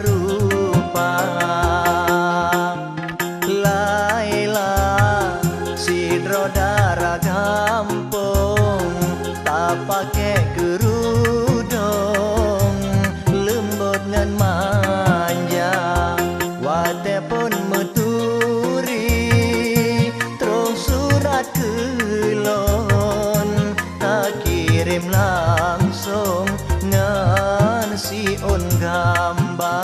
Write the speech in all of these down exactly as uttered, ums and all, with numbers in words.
rupa. Laila, sidroe dara gampông, tapakée keurudong leumbot ngon manja. Watée phon meuturi, troh surat keu lôn, takirém langsông ngon siôn gamba.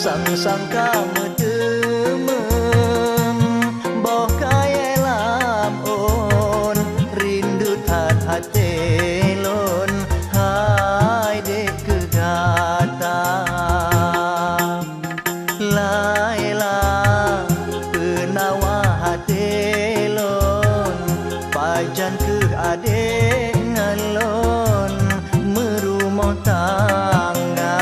Sang-sang ka meuteumeung boh kayée lam ôn, rindu that até lôn hai dék keu gata. Laila, peunawa até lôn, pajan kheueh adék ngon lôn meurumoh tangga.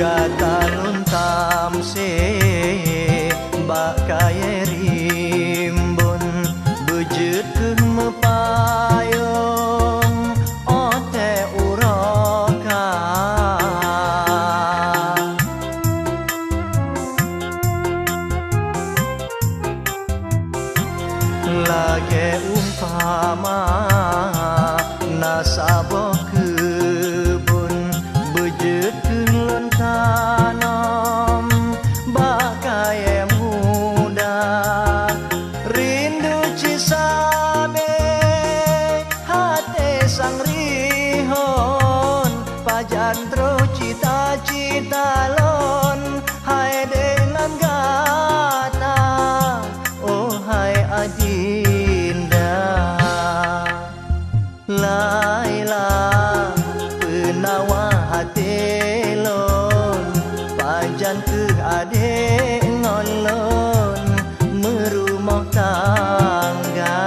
Gata lôn tamsé bak kayée rimbon, beujeuet kheueh meupayong óh tée uroe ka. Lagée umpama na saboh keubon, beujeuet kheueh lôn tanom bak kayée muda. Rindu cit sabe até sang rihon, pajan troh cita-cita lôn hai dék ngon gata. Oh hai adinda, Laila, peunawa até lôn, pajan kheueh adék ngon lôn meurumoh tangga.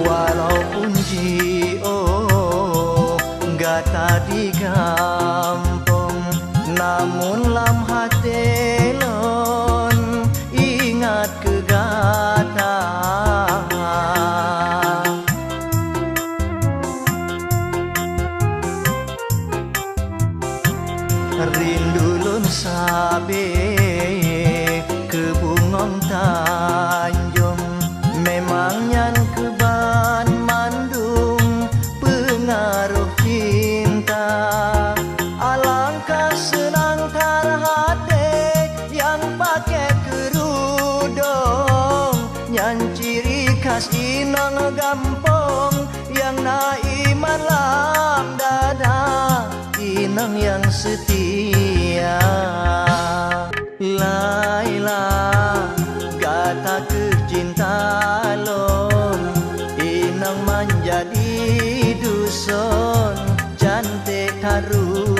Walaupun jiôh gata di gampông, namun lam até lôn ingat keu gata. Rindu lôn sabe keu bungöng tanjong, memang nyan keu banmandum peungaroh cinta. Alangkah seunang that até nyang pakék keurudong, nyan ciri khas inong gampông nyang na iman lam dada. Inong nyang seutia. Laila, gata kheueh cinta lôn, inong manjadi duson, canték that ru-